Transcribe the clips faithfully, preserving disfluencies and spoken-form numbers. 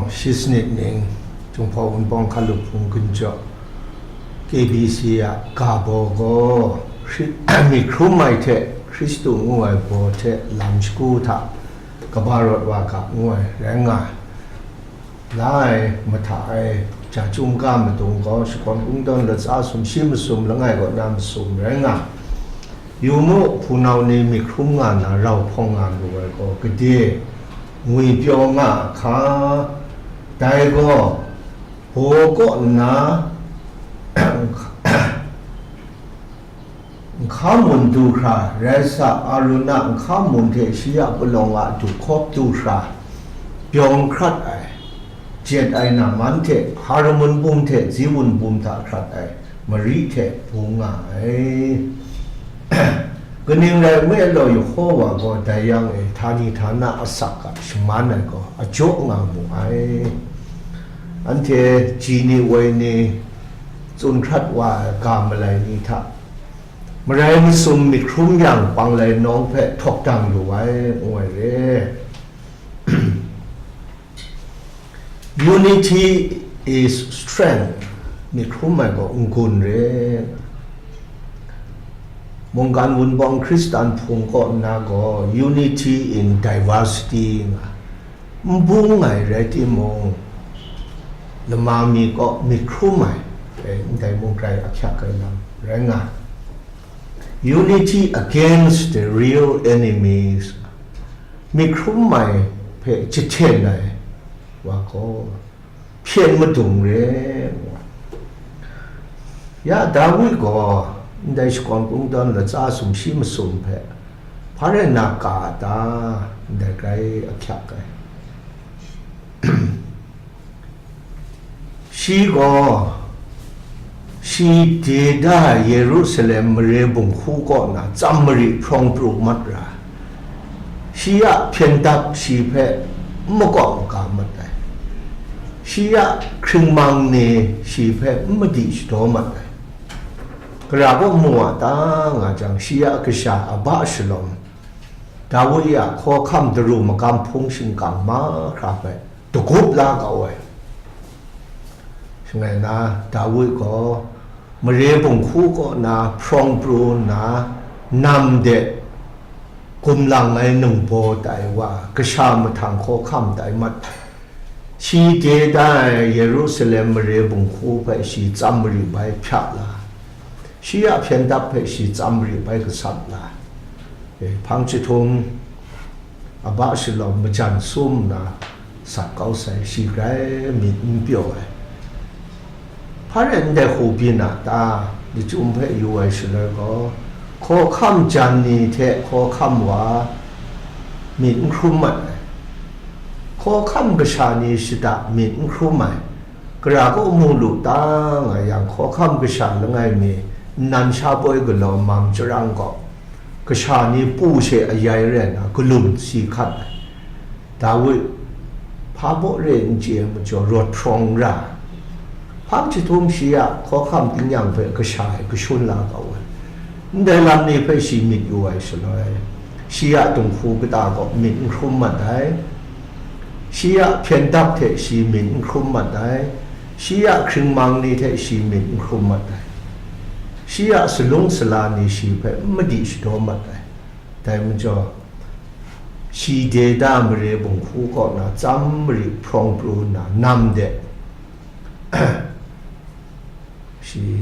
Shi sanit ning, Jinghpaw Wunpawng Hkalup Hpung Gun Jaw, K B C a ga baw gaw, Hkri-, myit hkrum ai hte Hkristu ngu ai baw hte lam shagu hta kaba rawt wa ga ngu ai rai nga ai. La ai, mahta ai, ja chyum ga madung gaw, shakawn kungdawn latsa sumshi masum langai kaw na masum rai nga. Yu mu, hpunau ni myit hkrum nga na rau hpawng nga lu ai gaw, gade ngwi pyaw nga a hka, dai gaw, baw kaw nna, nhka mun du hkra, rai sa, Arun a nhka mun hte shi a palawng a du hkawp du hkra, byawng hkrat ai, jet ai Naman hte Haramun bum hte Ziwun bum hta hkrat ai mari hte bung nga ai. Kaning rai nme law, Yehowa gaw dai yang e htani htana asak a shaman ai gaw a jaw nga mu ai. Anhte ji ni woi ni tsun hkrat wa ai ga malai ni hta, marai masum myit hkrum yang, panglai nawng hpe htawk dang lu ai, ngu ai re. Unity is strength, myit hkrum ai gaw n-gun re. Mungkan Wunpawng Hkristan hpung kaw nna gaw, unity in diversity nga, n bung ai rai timung, lama mi kaw myit hkrum ai, eh, ndai mung grai ahkyak ai lam rai nga. Unity against the real enemies, myit hkrum ai hpe jahten ai wa gaw, hpyen madung re. Ya Dawi gaw ndai shakawn kungdawn latsa sumshi masum hpe hpa rai nna ka a ta? Ndai grai ahkyak ai. Shi gaw, shi de da ai Yerusalem mare bunghku kaw na tsam mari hprawng pru mat ra, shi a hpyen dap shi hpe n makawp maga mat ai, shi a hkringmang ni shi hpe n madi shadaw mat ai. Gara kaw mu a ta nga jang, shi a kasha Aba Shalom, Dawi a hkawhkam daru magam hpung shingkang mahkra hpe dagup la kau ai. Shangai na, Dawi gaw mare bunghku kaw na hprawng pru nna, nam de gumlang ai ningbaw tai wa, kasha mahtang hkawhkam tai mat. Shi de da ai Yerusalem mare bunghku hpe shi tsam mari bai hpya la, shi a hpyen dap hpe shi tsam mari bai gasat la, eh, hpang jahtum Aba Shalom majan sum nna sat kau sai, shi grai myit n pyaw ai. Hpa rai ndai hku byin a ta? Lachyum hpe yu ai shaloi gaw, hkawhkam jan ni hte hkawhkam wa myit n hkrum mat ai, hkawhkam kasha ni shada myit n hkrum ai, gara kaw mu lu ta nga yang, hkawhkam kasha langai mi nnan sha poi galaw mang chyarang gaw, kasha ni pu she ayai rai nna galum si hkat ai. Dawi hpa baw re n chye ai majaw rawt hprawng ra, hpang jahtum shi a hkawhkam tingnyang hpe kasha e kashun la kau ai. Ndai lam ni hpe shi myit yu ai shaloi, shi a dinghku kata gaw myit n hkrum mat ai, shi a hpyen dap hte shi myit n hkrum mat ai, shi a hkringmang ni hte shi myit n hkrum mat ai, shi a salung sala ni shi hpe n madi shadaw mat ai. Dai majaw, shi de da mare bunghku kaw na tsam mari hprawng pru nna, nam de shi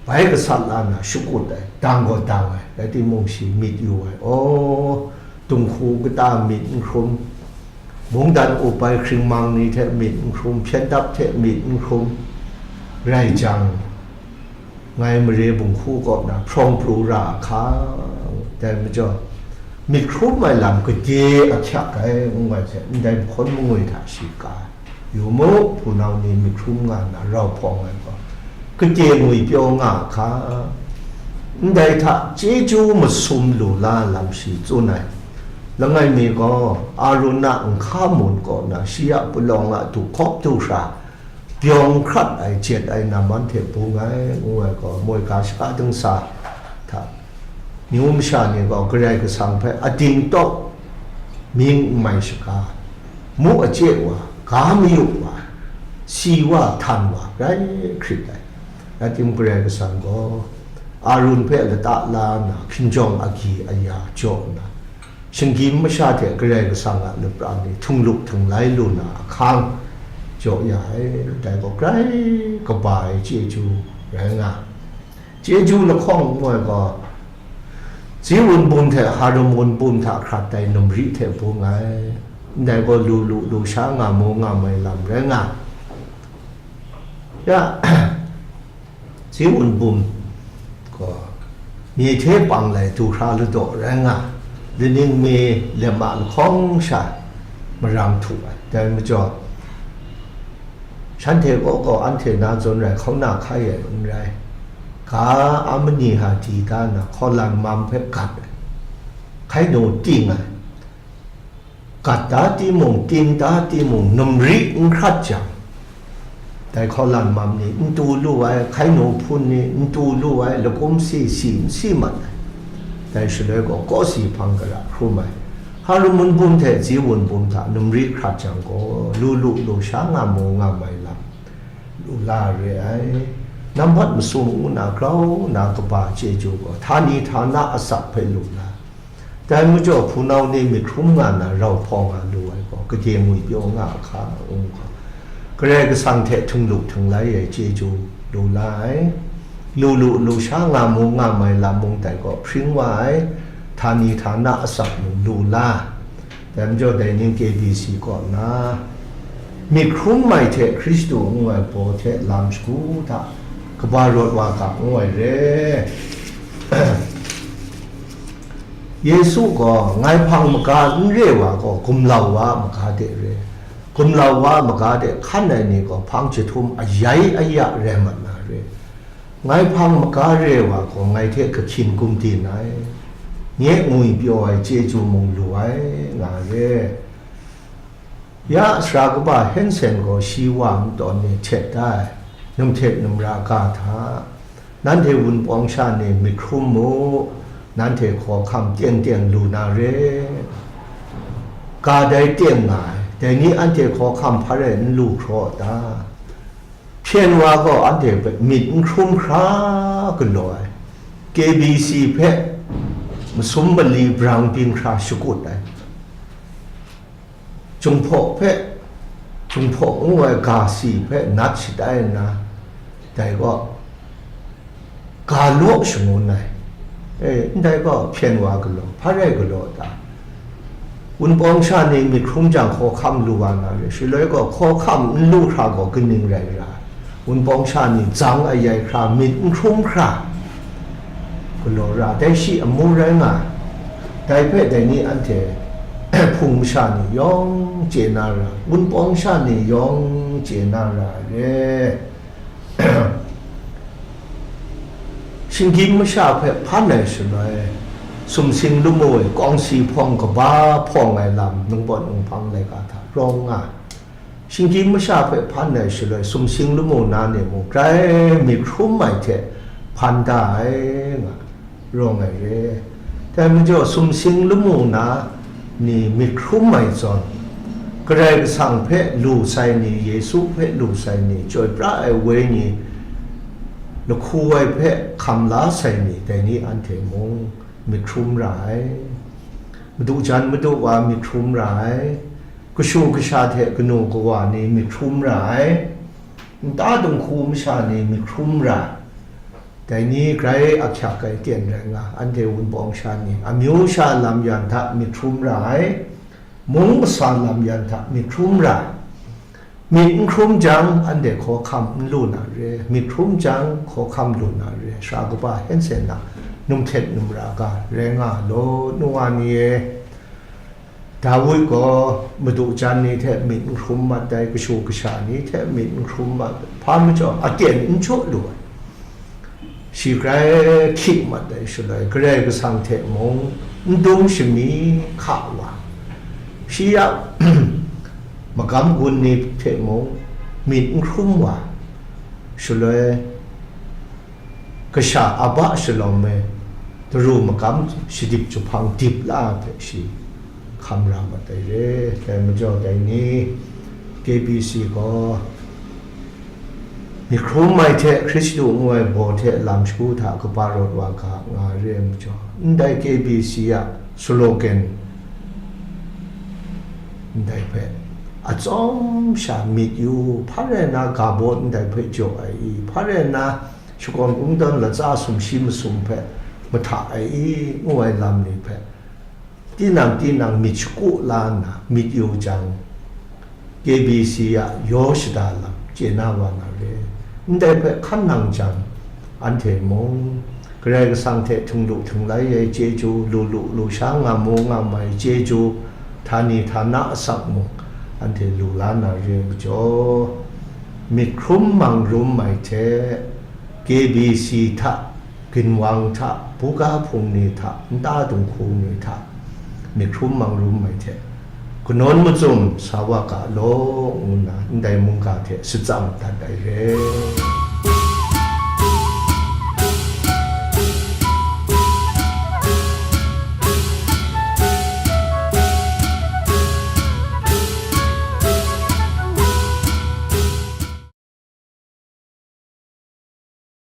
bai gasat la nna shakut ai, dang gaw dang ai, rai timung shi myit yu ai, aw, dinghku kata myit n hkrum, mungdan up ai hkringmang ni hte myit n hkrum, hpyen dap hte myit n hkrum rai jang, ngai mare bunghku kaw na hprawng pru ra a hka, dai majaw, myit hkrum ai lam gade ahkyak ai, ngu ai hte, ndai mahkawn mangwi hta shi ka ai. Yu mu, hpunau ni myit hkrum nga nna rau hpawng ai gaw, gade ngwi pyaw nga a hka, ndai hta chyeju masum lu la lam shi tsun ai. Langai mi gaw, Arun a nhka mun kaw na shi a palawng a du hkawp du hkra, byawng hkrat ai, jet ai Naman hte bung ai, ngu ai gaw, moi ga shaka dingsa hta, Myu masha ni gaw Karai Kasang hpe ading tawk mying n mai shaga, mu achye wa, ga mayu wa, si wa, htan wa, grai hkrit ai. Rai timung, Karai Kasang gaw Arun hpe lata la nna, hkinjawng agyi aya jaw nna, shinggyim masha hte Karai Kasang a lapran ni htinglup htinglai lu na ahkang jaw ya ai, dai gaw grai kaba ai chyeju rai nga ai. Chyeju lahkawng ngu ai gaw, Ziwun bum hte Harumon bum hta hkrat ai numri hte bung ai, ndai gaw lu lu, lu sha nga mu nga mai lam rai nga. Ya, Ziwun bum gaw, mye hte pang lai du hkra ladaw rai nga, laning mi lem a lahkawng sha marang htu ai. Dai majaw, shanhte gaw gaw anhte na zawn rai hkauna hkai ai n rai, ga a mani ha di da na, hkawlan mam hpe gat ai, hkai nu ting ai. Gat da timung, ting da timung, numri n hkrat jang, dai hkawlan mam ni n tu lu ai, hkai nu hpun ni n tu lu ai, lakum si si n si mat ai. Dai shaloi gaw, kawsi hpang gara hkrum ai. Harumon bum hte Ziwun bum hta numri hkrat jang gaw, lu lu, lu sha nga mu nga mai lam lu la re ai. Nambat masum ngu na grau na kaba chyeju gaw, htani htana asak hpe lu la. Dai majaw, hpunau ni myit hkrum nga na rau hpawng nga lu ai gaw, gade ngwipyaw nga a hka ngu gaw, Karai Kasang hte htinglup htinglai ai chyeju lu la ai. Lu lu, lu sha nga mu nga mai lam mung dai gaw hpring wa ai, htani htana asak mung lu la. Dai majaw, dai ning K B C kaw na, myit hkrum mai hte Hkristu ngu ai baw hte lam shagu hta kaba rawt wa ga ngu ai re. Yesu gaw, ngai hpang maga n re wa gaw, gumlau wa a maga de re. Gumlau wa a maga de hkan ai ni gaw, hpang jahtum ayai aya rai mat na re. Ngai hpang maga re wa gaw, ngai hte kahkyin gumdin ai, nye ngwipyaw ai chyeju mung lu ai, nga re. Ya, sara kaba Hensen gaw shi wa ntawn ni htet da ai, num htet num ra ga hta, nanhte wunpawng sha ni myit hkrum mu, nanhte hkawhkam teng teng lu na re. Ga dai teng nga ai, dai ni anhte hkawhkam hpa rai n lu hkraw ta? Hpyen wa gaw anhte hpe myit n hkrum hkra galaw ai, K B C hpe masum mali brang byin hkra shakut ai, Jinghpaw hpe, Jinghpaw ngu ai ga si hpe nat shatai nna, dai gaw ga law shangun ai. E, ndai gaw hpyen wa galaw, hpa rai galaw ta? Wunpawng sha ni myit hkrum jang, hkawhkam lu wa na re, shaloi gaw hkawhkam n lu hkra gaw kaning rai ra ai? Wunpawng sha ni zang ayai hkra, myit n hkrum hkra galaw ra, dai shi amu rai nga ai. Dai hpe dai ni anhte hpung masha ni yawng chye na ra, wunpawng sha ni yawng chye na ra ai re. Shinggyim masha hpe hpan ai shaloi, sumsing lamu e kawngsi hpawng kaba hpawng ai lam ningpawt ninghpang laika hta rawng nga ai. Shinggyim masha hpe hpan ai shaloi, sumsing lamu na ni mung grai myit hkrum ai hte hpan da ai nga, rawng ai re. Dai majaw, sumsing lamu na ni myit hkrum ai zawn, Karai Kasang hpe lu sai ni, Yesu hpe lu sai ni, chyoi pra ai wenyi lahku ai hpe hkam la sai ni, dai ni anhte mung myit hkrum ra ai. Madu jan madu wa myit hkrum ra ai. Kashu kasha hte kanu kawa ni myit hkrum ra ai. Nta dinghku masha ni myit hkrum ra ai. Dai ni grai ahkyak ai ten rai nga, anhte wunpawng sha ni, amyu sha lam yan hta myit hkrum ra ai, mung masa lam yan hta myit hkrum ra ai. Myit n hkrum jang, anhte hkawhkam n lu na re, myit hkrum jang, hkawhkam lu na re, sara kaba Hensen a num htet num ra ga rai nga law, nu wa ni e. Dawi gaw madu jan ni hte myit n hkrum mat ai, kashu kasha ni hte myit n hkrum mat ai, hpa majaw aten n jaw lu ai. Shi grai hkying mat ai shaloi, Karai Kasang hte mung n dum shami hka wa, shi a magam gun ni hte mung myit n hkrum wa, shaloi kasha Aba shalawm e daru magam shadip jahpang dip la ai hpe shi hkam ra mat ai re. Dai majaw dai ni, K B C gaw myit hkrum ai hte Hkristu ngu ai baw hte lam shagu hta kaba rawt wa ga nga re ai majaw, ndai K B C a slogan ndai hpe atsawm sha myit yu, hpa rai na ga baw ndai hpe jaw ai i, hpa rai na shakawn kungdawn latsa sumshi masum hpe mahta ai i, ngu ai lam ni hpe tinang tinang myit shaku la nna myit yu jang, K B C a yaw shada lam chye na wa na re. Ndai hpe hkan nang jang, anhte mung Karai Kasang hte htinglu htinglai ai chyeju, lu lu lu sha nga mu nga mai chyeju, htani htana asak mung anhte lu la na re ai majaw, myit hkrum mang rum ai hte K B C hta, ginwang hta, buga hpung ni hta, nta dinghku ni hta, myit hkrum mang rum ai hte, kanawn machyum sa wa ga law, ngu nna ndai mungga hte shatsam dat ai re.